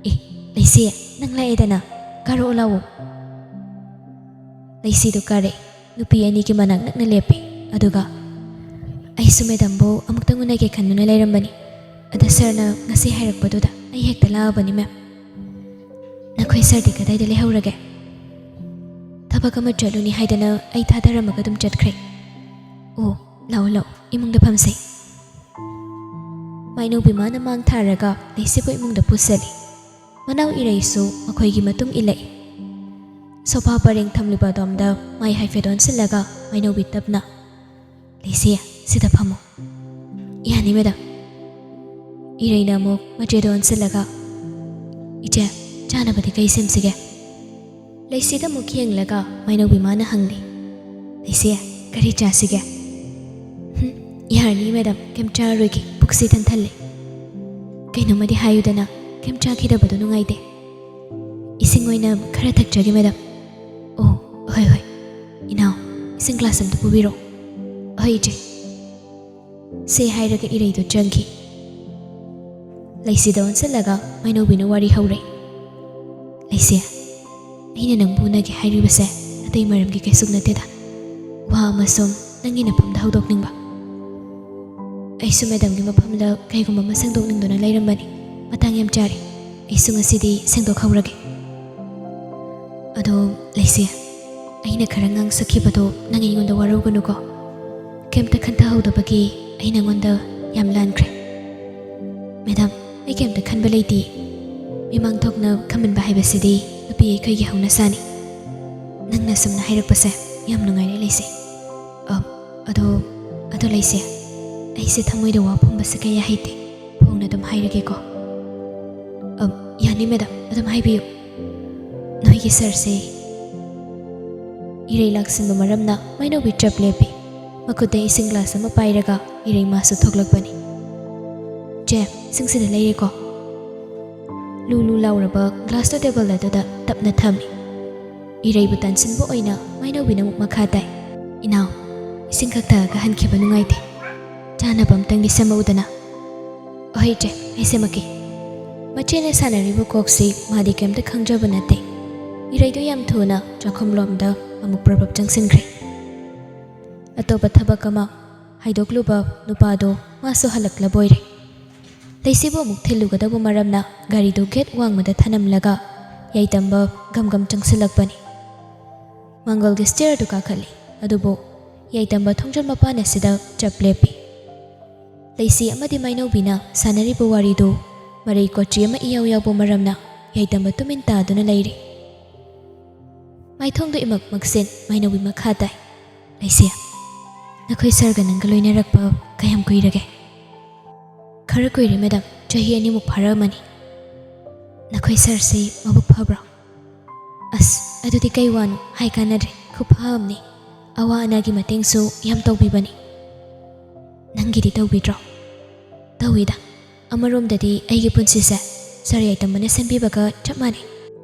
"ꯑꯦ, ꯂꯩꯁꯤ, ꯅꯪ ꯂꯥꯛꯑꯦꯗꯅ, ꯀꯥꯔꯛꯑꯣ ꯂꯥꯛꯑꯣ꯫" ꯂꯩꯁꯤꯗꯨ ꯀꯥꯔꯛꯏ꯫ ꯅꯨꯄꯤ ꯑꯅꯤꯒꯤ ꯃꯅꯥꯛ ꯅꯛꯅ ꯂꯦꯞꯄꯤ꯫ ꯑꯗꯨꯒ, "ꯑꯩꯁꯨ ꯃꯦꯗꯥꯝꯕꯨ ꯑꯃꯨꯛꯇꯪ ꯎꯅꯒꯦ ꯈꯟꯗꯨꯅ ꯂꯩꯔꯝꯕꯅꯤ꯫ ꯑꯗ ꯁꯥꯔꯅ ꯉꯁꯤ ꯍꯥꯏꯔꯛꯄꯗꯨꯗ ꯑꯩ ꯍꯦꯛꯇ ꯂꯥꯛꯑꯕꯅꯤ, ꯃꯦꯝ꯫" "ꯅꯈꯣꯏ ꯁꯥꯔꯗꯤ ꯀꯗꯥꯏꯗ ꯂꯩꯍꯧꯔꯒꯦ?" "ꯊꯕꯛ ꯑꯃ ꯆꯠꯂꯨꯅꯤ ꯍꯥꯏꯗꯅ ꯑꯩ ꯊꯥꯗꯔꯝꯃꯒ ꯑꯗꯨꯝ ꯆꯠꯈ꯭ꯔꯦ꯫" "ꯑꯣ, ꯂꯥꯛꯑꯣ ꯂꯥꯛꯑꯣ, ꯏꯃꯨꯡꯗ ꯐꯝꯁꯦ꯫" ꯃꯥꯏꯅꯧꯕꯤ ꯃꯥꯅ ꯃꯥꯡ ꯊꯥꯔꯒ ꯂꯩꯁꯤꯕꯨ ꯏꯃꯨꯡꯗ ꯄꯨꯁꯜꯂꯤ꯫ ꯃꯅꯥꯎ ꯏꯔꯩꯁꯨ ꯃꯈꯣꯏꯒꯤ ꯃꯇꯨꯡ ꯏꯜꯂꯛꯏ꯫ ꯁꯣꯐꯥ ꯄꯔꯦꯡ ꯊꯝꯂꯤꯕ ꯑꯗꯣꯝꯗ ꯃꯥꯏ ꯍꯥꯏꯐꯦꯠ ꯑꯣꯟꯁꯤꯜꯂꯒ ꯃꯥꯏꯅꯧꯕꯤ ꯇꯞꯅ, "ꯂꯩꯁꯤ, ꯁꯤꯗ ꯐꯝꯃꯨ꯫" "ꯌꯥꯅꯤ, ꯃꯦꯗꯥꯝ꯫" ꯏꯔꯩꯅ ꯑꯃꯨꯛ ꯃꯆꯦꯗ ꯑꯣꯟꯁꯤꯜꯂꯒ, "ꯏꯆꯦ, ꯆꯥꯅꯕꯗꯤ ꯀꯩ ꯁꯦꯝꯁꯤꯒꯦ?" ꯂꯩꯁꯤꯗ ꯑꯃꯨꯛ ꯌꯦꯡꯂꯒ ꯃꯥꯏꯅꯧꯕꯤ ꯃꯥꯅ ꯍꯪꯂꯤ, "ꯂꯩꯁꯤ, ꯀꯔꯤ ꯆꯥꯁꯤꯒꯦ?" "ꯍꯨꯝ, ꯌꯥꯔꯅꯤ, ꯃꯦꯗꯥꯝ, ꯀꯩꯝ ꯆꯥꯔꯔꯣꯏꯒꯦ, ꯄꯨꯛꯁꯤ ꯏꯊꯟ ꯊꯜꯂꯦ꯫" "ꯀꯩꯅꯣꯝꯃꯗꯤ ꯍꯥꯏꯌꯨꯗꯅ, ꯀꯩꯝ ꯆꯥꯈꯤꯗꯕꯗꯣ ꯅꯨꯡꯉꯥꯏꯇꯦ꯫" "ꯏꯁꯤꯡ ꯑꯣꯏꯅ ꯈꯔ ꯊꯛꯆꯒꯦ, ꯃꯦꯗꯥꯝ꯫" "ꯑꯣ, ꯍꯣꯏ, ꯍꯣꯏ꯫ ꯏꯅꯥꯎ, ꯏꯁꯤꯡ ꯒ꯭ꯂꯥꯁ ꯑꯝꯇ ꯄꯨꯕꯤꯔꯣ꯫" "ꯍꯣꯏ, ꯏꯆꯦ꯫" ꯁꯦ ꯍꯥꯏꯔꯒ ꯏꯔꯩꯗꯨ ꯆꯪꯈꯤ꯫ ꯂꯩꯁꯤꯗ ꯑꯣꯟꯁꯤꯜꯂꯒ ꯃꯥꯏꯅꯧꯕꯤꯅ ꯋꯥꯔꯤ ꯍꯧꯔꯦ꯫ "ꯂꯩꯁꯤ, ꯑꯩꯅ ꯅꯪꯕꯨ ꯎꯅꯒꯦ ꯍꯥꯏꯔꯤꯕꯁꯦ ꯑꯇꯩ ꯃꯔꯝꯒꯤ ꯀꯩꯁꯨ ꯅꯠꯇꯦꯗ꯫ ꯋꯥ ꯑꯃ ꯁꯨꯝ ꯅꯪꯒꯤ ꯅꯐꯝꯗ ꯍꯧꯗꯣꯛꯅꯤꯡꯕ꯫ ꯑꯩꯁꯨ ꯃꯦꯗꯥꯝꯒꯤ ꯃꯐꯝꯗ ꯀꯩꯒꯨꯝꯕ ꯑꯃ ꯁꯦꯡꯗꯣꯛꯅꯤꯡꯗꯨꯅ ꯂꯩꯔꯝꯕꯅꯤ꯫ ꯃꯇꯥꯡ ꯌꯥꯝ ꯆꯥꯔꯦ꯫ ꯑꯩꯁꯨ ꯉꯁꯤꯗꯤ ꯁꯦꯡꯗꯣꯛꯍꯧꯔꯒꯦ꯫ ꯑꯗꯣ ꯂꯩꯁꯤ, ꯑꯩꯅ ꯈꯔ ꯉꯥꯡꯁꯛꯈꯤꯕꯗꯣ ꯅꯪ ꯑꯩꯉꯣꯟꯗ ꯋꯥꯔꯧꯒꯅꯨꯀꯣ꯫ ꯀꯩꯝꯇ ꯈꯟꯊꯍꯧꯗꯕꯒꯤ ꯑꯩ ꯅꯉꯣꯟꯗ ꯌꯥꯝ ꯂꯥꯟꯈ꯭ꯔꯦ꯫" "ꯃꯦꯗꯥꯝ, ꯑꯩ ꯀꯩꯝꯇ ꯈꯟꯕ ꯂꯩꯇꯦ꯫ ꯃꯤꯃꯥꯡ ꯊꯣꯛꯅ ꯈꯝꯕꯟꯕ ꯍꯥꯏꯕꯁꯤꯗꯤ ꯅꯨꯄꯤ ꯑꯩꯈꯣꯏꯒꯤ ꯍꯧꯅꯁꯥꯅꯤ꯫ ꯅꯪꯅ ꯑꯁꯨꯝꯅ ꯍꯥꯏꯔꯛꯄꯁꯦ ꯌꯥꯝ ꯅꯨꯡꯉꯥꯏꯔꯦ, ꯂꯩꯁꯤ꯫ ꯑ, ꯑꯗꯣ, ꯑꯗꯣ ꯂꯩꯁꯤ, ꯑꯩꯁꯦ ꯊꯃꯣꯏꯗ ꯋꯥ ꯐꯨꯝꯕꯁꯦ ꯀꯌꯥ ꯍꯩꯇꯦ꯫ ꯐꯣꯡꯅ ꯑꯗꯨꯝ ꯍꯥꯏꯔꯒꯦꯀꯣ꯫" "ꯑ, ꯌꯥꯅꯤ, ꯃꯦꯗꯥꯝ, ꯑꯗꯨꯝ ꯍꯥꯏꯕꯤꯌꯨ꯫" "ꯅꯣꯏꯒꯤ ꯁꯥꯔꯁꯦ꯫" ꯏꯔꯩ ꯂꯥꯛꯁꯤꯟꯕ ꯃꯔꯝꯅ ꯃꯥꯏꯅꯧꯕꯤ ꯆꯞ ꯂꯦꯞꯄꯤ꯫ ꯃꯈꯨꯠꯇ ꯏꯁꯤꯡ ꯒ꯭ꯂꯥꯁ ꯑꯃ ꯄꯥꯏꯔꯒ ꯏꯔꯩ ꯃꯥꯁꯨ ꯊꯣꯛꯂꯛꯄꯅꯤ꯫ "ꯆꯦ, ꯏꯁꯤꯡꯁꯤꯗ ꯂꯩꯔꯦꯀꯣ꯫" ꯂꯨ ꯂꯨ ꯂꯥꯎꯔꯕ ꯒ꯭ꯂꯥꯁꯇꯨ ꯇꯦꯕꯜ ꯑꯗꯨꯗ ꯇꯞꯅ ꯊꯝꯃꯤ꯫ ꯏꯔꯩꯕꯨ ꯇꯥꯟꯁꯤꯟꯕ ꯑꯣꯏꯅ ꯃꯥꯏꯅꯧꯕꯤꯅ ꯑꯃꯨꯛ ꯃꯈꯥ ꯇꯥꯏ, "ꯏꯅꯥꯎ, ꯏꯁꯤꯡ ꯈꯛ ꯊꯛꯑꯒ ꯍꯟꯈꯤꯕ ꯅꯨꯡꯉꯥꯏꯇꯦ꯫ ꯆꯥꯅꯕ ꯑꯝꯇꯪꯗꯤ ꯁꯦꯝꯃꯛꯎꯗꯅ꯫ ꯑꯍꯣꯏ ꯏꯆꯦ, ꯑꯩ ꯁꯦꯝꯃꯛꯀꯦ꯫ ꯃꯆꯦꯅ ꯁꯥꯟꯅꯔꯤꯕ ꯀꯣꯛꯁꯤ ꯃꯥꯗꯤ ꯀꯩꯝꯇ ꯈꯪꯖꯕ ꯅꯠꯇꯦ꯫ ꯏꯔꯩꯗꯨ ꯌꯥꯝ ꯊꯨꯅ ꯆꯥꯛꯈꯨꯝꯂꯣꯝꯗ ꯑꯃꯨꯛ ꯄ꯭ꯔꯞ ꯄ꯭ꯔꯞ ꯆꯪꯁꯤꯟꯈ꯭ꯔꯦ꯫ ꯑꯇꯣꯞꯄ ꯊꯕꯛ ꯑꯃ ꯍꯥꯏꯗꯣꯛꯂꯨꯕ ꯅꯨꯄꯥꯗꯣ ꯃꯥꯁꯨ ꯍꯜꯂꯛꯂꯕꯣꯏꯔꯦ꯫ ꯂꯩꯁꯤꯕꯨ ꯑꯃꯨꯛ ꯊꯤꯜꯂꯨꯒꯗꯧꯕ ꯃꯔꯝꯅ ꯒꯥꯔꯤꯗꯨ ꯒꯦꯠ ꯋꯥꯡꯃꯗ ꯊꯅꯝꯂꯒ ꯌꯥꯏꯇꯝꯕ ꯒꯝ ꯒꯝ ꯆꯪꯁꯤꯜꯂꯛꯄꯅꯤ꯫ ꯃꯥꯡꯒꯣꯜꯒꯤ ꯁ꯭ꯇꯤꯌꯔꯗꯨ ꯀꯥꯈꯠꯂꯤ, ꯑꯗꯨꯕꯨ ꯌꯥꯏꯇꯝꯕ ꯊꯣꯡꯖꯤꯜ ꯃꯄꯥꯟ ꯑꯁꯤꯗ ꯆꯞ ꯂꯦꯞꯄꯤ꯫ ꯂꯩꯁꯤ ꯑꯃꯗꯤ ꯃꯥꯏꯅꯧꯕꯤꯅ ꯁꯥꯟꯅꯔꯤꯕ ꯋꯥꯔꯤꯗꯨ ꯃꯔꯩ ꯀꯣꯆꯤ ꯑꯃ ꯏꯌꯥꯎ ꯌꯥꯎꯕ ꯃꯔꯝꯅ ꯌꯥꯏꯇꯝꯕ ꯇꯨꯃꯤꯟ ꯇꯥꯗꯨꯅ ꯂꯩꯔꯤ꯫ ꯃꯥꯏꯊꯣꯡꯗꯨ ꯏꯃꯛ ꯃꯛꯁꯤꯟ ꯃꯥꯏꯅꯧꯕꯤ ꯃꯈꯥ ꯇꯥꯏ꯫ "ꯂꯩꯁꯤ, ꯅꯈꯣꯏ ꯁꯥꯔꯒ ꯅꯪꯒ ꯂꯣꯏꯅꯔꯛꯄ ꯀꯌꯥꯝ ꯀꯨꯏꯔꯒꯦ?" "ꯈꯔ ꯀꯨꯏꯔꯦ ꯃꯦꯗꯥꯝ, ꯆꯍꯤ ꯑꯅꯤꯃꯨꯛ ꯐꯥꯔꯛꯑꯃꯅꯤ꯫" "ꯅꯈꯣꯏ ꯁꯥꯔꯁꯤ ꯃꯕꯨꯛ ꯐꯕ꯭ꯔꯣ?" "ꯑꯁ, ꯑꯗꯨꯗꯤ ꯀꯩ ꯋꯥꯅꯣ, ꯍꯥꯏ ꯀꯥꯟꯅꯗ꯭ꯔꯦ, ꯈꯨꯐ ꯑꯃꯅꯤ꯫ ꯑꯋꯥ ꯑꯅꯥꯒꯤ ꯃꯇꯦꯡꯁꯨ ꯌꯥꯝ ꯇꯧꯕꯤꯕꯅꯤ꯫" "ꯅꯪꯒꯤꯗꯤ ꯇꯧꯕꯤꯗ꯭ꯔꯣ?" "ꯇꯧꯏꯗ꯫ ꯑꯃꯔꯣꯝꯗꯗꯤ ꯑꯩꯒꯤ ꯄꯨꯟꯁꯤꯁꯦ ꯁꯥꯔ ꯌꯥꯏꯇꯝꯕꯅ ꯁꯦꯝꯕꯤꯕꯒ ꯆꯞ ꯃꯥꯟꯅꯩ꯫"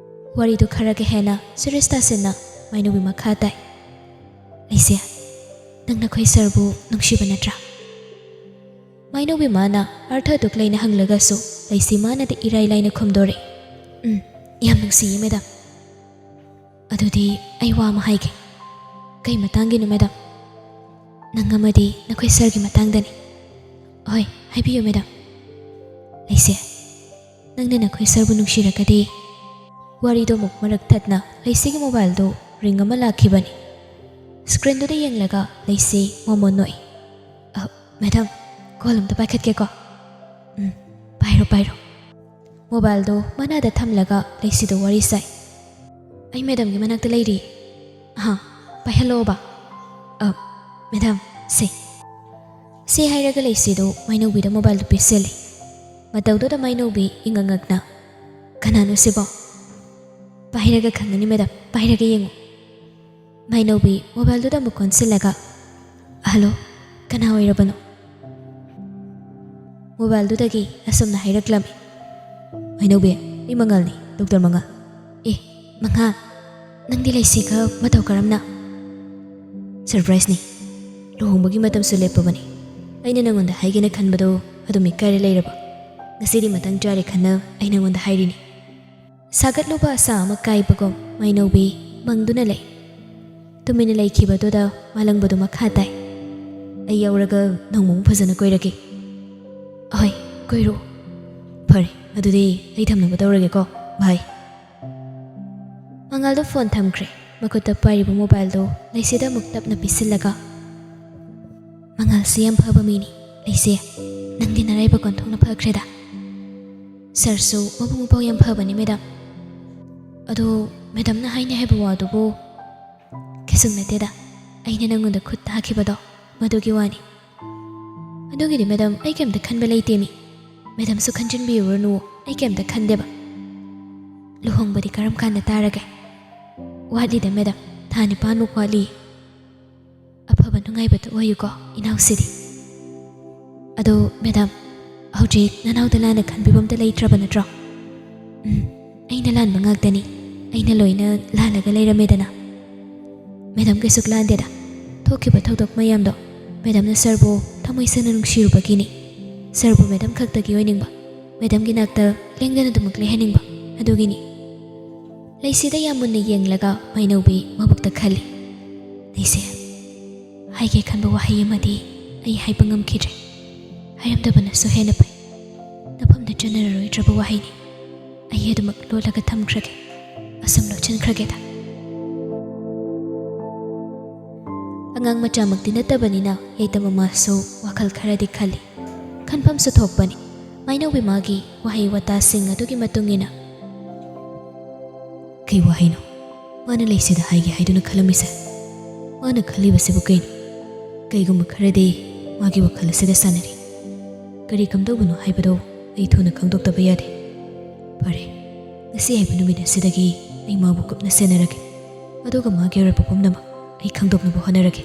ꯋꯥꯔꯤꯗꯨ ꯈꯔꯒ ꯍꯦꯟꯅ ꯁꯤꯔꯤꯌꯁ ꯇꯥꯁꯤꯟꯅ ꯃꯥꯏꯅꯧꯕꯤ ꯃꯈꯥ ꯇꯥꯏ꯫ "ꯂꯩꯁꯤ, ꯅꯪ ꯅꯈꯣꯏ ꯁꯥꯔꯕꯨ ꯅꯨꯡꯁꯤꯕ ꯅꯠꯇ꯭ꯔꯥ?" ꯃꯥꯏꯅꯧꯕꯤ ꯃꯥꯅ ꯑꯥꯔꯊ ꯑꯗꯨꯛ ꯂꯩꯅ ꯍꯪꯂꯒꯁꯨ ꯂꯩꯁꯤ ꯃꯥꯅꯗꯤ ꯏꯔꯥꯏ ꯂꯥꯏꯅ ꯈꯨꯝꯗꯣꯔꯛꯏ꯫ "ꯎꯝ, ꯌꯥꯝ ꯅꯨꯡꯁꯤꯌꯦ ꯃꯦꯗꯥꯝ꯫" "ꯑꯗꯨꯗꯤ ꯑꯩ ꯋꯥ ꯑꯃ ꯍꯥꯏꯒꯦ꯫" "ꯀꯩ ꯃꯇꯥꯡꯒꯤꯅꯣ ꯃꯦꯗꯥꯝ?" "ꯅꯪ ꯑꯃꯗꯤ ꯅꯈꯣꯏ ꯁꯥꯔꯒꯤ ꯃꯇꯥꯡꯗꯅꯤ꯫" "ꯍꯣꯏ, ꯍꯥꯏꯕꯤꯌꯨ ꯃꯦꯗꯥꯝ꯫" "ꯂꯩꯁꯤ, ꯅꯪꯅ ꯅꯈꯣꯏ ꯁꯥꯔꯕꯨ ꯅꯨꯡꯁꯤꯔꯒꯗꯤ꯫" ꯋꯥꯔꯤꯗꯣ ꯑꯃꯨꯛ ꯃꯔꯛ ꯊꯠꯅ ꯂꯩꯁꯤꯒꯤ ꯃꯣꯕꯥꯏꯜꯗꯨ ꯔꯤꯡ ꯑꯃ ꯂꯥꯛꯈꯤꯕꯅꯤ꯫ ꯁ꯭ꯀ꯭ꯔꯤꯟꯗꯨꯗ ꯌꯦꯡꯂꯒ ꯂꯩꯁꯤ ꯃꯣꯃꯣꯟ ꯅꯣꯛꯏ꯫ "ꯑ, ꯃꯦꯗꯥꯝ, ꯀꯣꯜ ꯑꯝꯇ ꯄꯥꯏꯈꯠꯀꯦꯀꯣ꯫" "ꯎꯝ, ꯄꯥꯏꯔꯣ, ꯄꯥꯏꯔꯣ꯫" ꯃꯣꯕꯥꯏꯜꯗꯣ ꯃꯅꯥꯗ ꯊꯝꯂꯒ ꯂꯩꯁꯤꯗꯣ ꯋꯥꯔꯤ ꯁꯥꯏ꯫ "ꯑꯩ ꯃꯦꯗꯥꯝꯒꯤ ꯃꯅꯥꯛꯇ ꯂꯩꯔꯤ꯫" "ꯑꯍꯥ, ꯄꯥꯏꯍꯜꯂꯛꯑꯣꯕ꯫" "ꯑ, ꯃꯦꯗꯥꯝ, ꯁꯦ꯫" ꯁꯦ ꯍꯥꯏꯔꯒ ꯂꯩꯁꯤꯗꯣ ꯃꯥꯏꯅꯧꯕꯤꯗ ꯃꯣꯕꯥꯏꯜꯗꯣ ꯄꯤꯁꯤꯜꯂꯤ꯫ ꯃꯇꯧꯗꯨꯗ ꯃꯥꯏꯅꯧꯕꯤ ꯏꯉꯛ ꯉꯛꯅ, "ꯀꯅꯥꯅꯣ ꯁꯤꯕꯣ?" "ꯄꯥꯏꯔꯒ ꯈꯪꯒꯅꯤ ꯃꯦꯗꯥꯝ, ꯄꯥꯏꯔꯒ ꯌꯦꯡꯉꯨ꯫" ꯃꯥꯏꯅꯧꯕꯤ ꯃꯣꯕꯥꯏꯜꯗꯨꯗ ꯑꯃꯨꯛ ꯑꯣꯟꯁꯤꯜꯂꯒ, "ꯍꯜꯂꯣ, ꯀꯅꯥ ꯑꯣꯏꯔꯕꯅꯣ?" ꯃꯣꯕꯥꯏꯜꯗꯨꯗꯒꯤ ꯑꯁꯨꯝꯅ ꯍꯥꯏꯔꯛꯂꯝꯃꯤ꯫ "ꯃꯥꯏꯅꯧꯕꯤ, ꯑꯩ ꯃꯉꯥꯜꯅꯤ, ꯗꯣꯛꯇꯔ ꯃꯉꯥꯜ꯫" "ꯑꯦ, ꯃꯉꯥꯜ, ꯅꯪꯗꯤ ꯂꯩꯁꯤꯒ ꯃꯇꯧ ꯀꯔꯝꯅ?" "ꯁꯔꯄ꯭ꯔꯥꯏꯖꯅꯤ꯫" ꯂꯨꯍꯣꯡꯕꯒꯤ ꯃꯇꯝꯁꯨ ꯂꯦꯞꯄꯕꯅꯤ꯫ ꯑꯩꯅ ꯅꯪꯉꯣꯟꯗ ꯍꯥꯏꯒꯦꯅ ꯈꯟꯕꯗꯣ ꯑꯗꯨꯝ ꯏꯀꯥꯏꯔ ꯂꯩꯔꯕ? ꯉꯁꯤꯗꯤ ꯃꯇꯥꯡ ꯆꯥꯔꯦ ꯈꯟꯅ ꯑꯩ ꯅꯪꯉꯣꯟꯗ ꯍꯥꯏꯔꯤꯅꯤ꯫ ꯁꯥꯒꯠꯂꯨꯕ ꯑꯁꯥ ꯑꯃ ꯀꯥꯏꯕꯒꯨꯝ ꯃꯥꯏꯅꯧꯕꯤ ꯃꯪꯗꯨꯅ ꯂꯩ꯫ ꯇꯨꯃꯤꯟꯅ ꯂꯩꯈꯤꯕꯗꯨꯗ ꯃꯥꯂꯪꯕꯗꯨ ꯃꯈꯥ ꯇꯥꯏ꯫ "ꯑꯩ ꯌꯥꯎꯔꯒ ꯅꯣꯡꯃ ꯑꯃꯨꯛ ꯐꯖꯅ ꯀꯣꯏꯔꯒꯦ꯫" "ꯑꯍꯣꯏ, ꯀꯣꯏꯔꯣ꯫" "ꯐꯔꯦ, ꯑꯗꯨꯗꯤ ꯑꯩ ꯊꯝꯅꯕ ꯇꯧꯔꯒꯦꯀꯣ꯫ ꯕꯥꯏ꯫" ꯃꯉꯥꯜꯗꯣ ꯐꯣꯟ ꯊꯝꯈ꯭ꯔꯦ꯫ ꯃꯈꯨꯠꯇ ꯄꯥꯏꯔꯤꯕ ꯃꯣꯕꯥꯏꯜꯗꯣ ꯂꯩꯁꯤꯗ ꯑꯃꯨꯛ ꯇꯞꯅ ꯄꯤꯁꯤꯜꯂꯒ, "ꯃꯉꯥꯜꯁꯤ ꯌꯥꯝ ꯐꯕ ꯃꯤꯅꯤ꯫ ꯂꯩꯁꯤ, ꯅꯪꯗꯤ ꯅꯔꯥꯏꯕꯛ ꯑꯣꯟꯊꯣꯛꯅ ꯐꯈ꯭ꯔꯦꯗ꯫ ꯁꯥꯔꯁꯨ ꯃꯕꯨꯛ ꯃꯄꯥꯎ ꯌꯥꯝ ꯐꯕꯅꯤ, ꯃꯦꯗꯥꯝ꯫" "ꯑꯗꯣ ꯃꯦꯗꯥꯝꯅ ꯍꯥꯏꯅꯤ ꯍꯥꯏꯕ ꯋꯥꯗꯨꯕꯨ?" "ꯀꯩꯁꯨꯝ ꯅꯠꯇꯦꯗ, ꯑꯩꯅ ꯅꯪꯉꯣꯟꯗ ꯈꯨꯠ ꯊꯥꯈꯤꯕꯗꯣ, ꯃꯗꯨꯒꯤ ꯋꯥꯅꯤ꯫" "ꯑꯗꯨꯒꯤꯗꯤ ꯃꯦꯗꯥꯝ, ꯑꯩ ꯀꯩꯝꯇ ꯈꯟꯕ ꯂꯩꯇꯦ ꯃꯤ꯫ ꯃꯦꯗꯥꯝꯁꯨ ꯈꯟꯖꯤꯟꯕꯤꯔꯨꯔꯅꯨ, ꯑꯩ ꯀꯩꯝꯇ ꯈꯟꯗꯦꯕ꯫" "ꯂꯨꯍꯣꯡꯕꯗꯤ ꯀꯔꯝ ꯀꯥꯟꯗ ꯇꯥꯔꯒꯦ?" "ꯋꯥꯠꯂꯤꯗ ꯃꯦꯗꯥꯝ, ꯊꯥ ꯅꯤꯄꯥꯟꯃꯨꯛ ꯋꯥꯠꯂꯤ꯫ ꯑꯐꯕ ꯅꯨꯡꯉꯥꯏꯕꯗꯨ ꯑꯣꯏꯌꯨꯀꯣ ꯏꯅꯥꯎꯁꯤꯗꯤ꯫" "ꯑꯗꯣ ꯃꯦꯗꯥꯝ, ꯍꯧꯖꯤꯛ ꯅꯅꯥꯎꯗ ꯂꯥꯟꯅ ꯈꯟꯕꯤꯕ ꯑꯝꯇ ꯂꯩꯇ꯭ꯔꯕ ꯅꯠꯇ꯭ꯔꯣ?" "ꯎꯝ, ꯑꯩꯅ ꯂꯥꯟꯕ ꯉꯥꯛꯇꯅꯤ꯫ ꯑꯩꯅ ꯂꯣꯏꯅ ꯂꯥꯜꯂꯒ ꯂꯩꯔꯝꯃꯦꯗꯅ꯫" "ꯃꯦꯗꯥꯝ, ꯀꯩꯁꯨ ꯂꯥꯟꯗꯦꯗ꯫ ꯊꯣꯛꯈꯤꯕ ꯊꯧꯗꯣꯛ ꯃꯌꯥꯝꯗꯣ ꯃꯦꯗꯥꯝꯅ ꯁꯥꯔꯕꯨ ꯊꯃꯣꯏ ꯁꯦꯡꯅ ꯅꯨꯡꯁꯤꯔꯨꯕꯒꯤꯅꯤ꯫ ꯁꯥꯔꯕꯨ ꯃꯦꯗꯥꯝ ꯈꯛꯇꯒꯤ ꯑꯣꯏꯅꯤꯡꯕ, ꯃꯦꯗꯥꯝꯒꯤ ꯅꯥꯛꯇ ꯂꯦꯡꯗꯅ ꯑꯗꯨꯃꯛ ꯂꯩꯍꯟꯅꯤꯡꯕ, ꯑꯗꯨꯒꯤꯅꯤ꯫" ꯂꯩꯁꯤꯗ ꯌꯥꯝ ꯃꯨꯟꯅ ꯌꯦꯡꯂꯒ ꯃꯥꯏꯅꯧꯕꯤ ꯃꯕꯨꯛꯇ ꯈꯜꯂꯤ꯫ "ꯂꯩꯁꯤ, ꯍꯥꯏꯒꯦ ꯈꯟꯕ ꯋꯥꯍꯩ ꯑꯃꯗꯤ ꯑꯩ ꯍꯥꯏꯕ ꯉꯝꯈꯤꯗ꯭ꯔꯦ꯫ ꯍꯥꯏꯔꯝꯗꯕꯅꯁꯨ ꯍꯦꯟꯅ ꯐꯩ꯫ ꯅꯐꯝꯗ ꯆꯟꯅꯔꯔꯣꯏꯗ꯭ꯔꯕ ꯋꯥꯍꯩꯅꯤ꯫ ꯑꯩ ꯑꯗꯨꯃꯛ ꯂꯣꯠꯂꯒ ꯊꯝꯈ꯭ꯔꯒꯦ꯫ ꯑꯁꯨꯝ ꯂꯣꯠꯁꯤꯟꯈ꯭ꯔꯒꯦꯗ꯫" ꯑꯉꯥꯡ ꯃꯆꯥꯃꯛꯇꯤ ꯅꯠꯇꯕꯅꯤꯅ ꯌꯥꯏꯇꯝ ꯃꯃꯥꯁꯨ ꯋꯥꯈꯜ ꯈꯔꯗꯤ ꯈꯜꯂꯤ꯫ ꯈꯟꯐꯝꯁꯨ ꯊꯣꯛꯄꯅꯤ꯫ ꯃꯥꯏꯅꯧꯕꯤ ꯃꯥꯒꯤ ꯋꯥꯍꯩ ꯋꯥꯇꯥꯁꯤꯡ ꯑꯗꯨꯒꯤ ꯃꯇꯨꯡ ꯏꯟꯅ, "ꯀꯩ ꯋꯥꯍꯩꯅꯣ ꯃꯥꯅ ꯂꯩꯁꯤꯗ ꯍꯥꯏꯒꯦ ꯍꯥꯏꯗꯨꯅ ꯈꯜꯂꯝꯃꯤꯁꯦ? ꯃꯥꯅ ꯈꯜꯂꯤꯕꯁꯤꯕꯨ ꯀꯩꯅꯣ? ꯀꯩꯒꯨꯝꯕ ꯈꯔꯗꯤ ꯃꯥꯒꯤ ꯋꯥꯈꯜ ꯑꯁꯤꯗ ꯁꯥꯟꯅꯔꯤ꯫ ꯀꯔꯤ ꯀꯝꯗꯧꯕꯅꯣ ꯍꯥꯏꯕꯗꯣ ꯑꯩ ꯊꯨꯅ ꯈꯪꯗꯣꯛꯇꯕ ꯌꯥꯗꯦ꯫ ꯐꯔꯦ, ꯉꯁꯤ ꯍꯥꯏꯕ ꯅꯨꯃꯤꯠ ꯑꯁꯤꯗꯒꯤ ꯑꯩ ꯃꯥꯕꯨ ꯀꯨꯞꯅ ꯁꯦꯟꯅꯔꯒꯦ꯫ ꯑꯗꯨꯒ ꯃꯥꯒꯤ ꯑꯔꯣꯏꯕ ꯄꯨꯝꯅꯃꯛ ꯑꯩ ꯈꯪꯗꯣꯛꯅꯕ ꯍꯣꯠꯅꯔꯒꯦ꯫"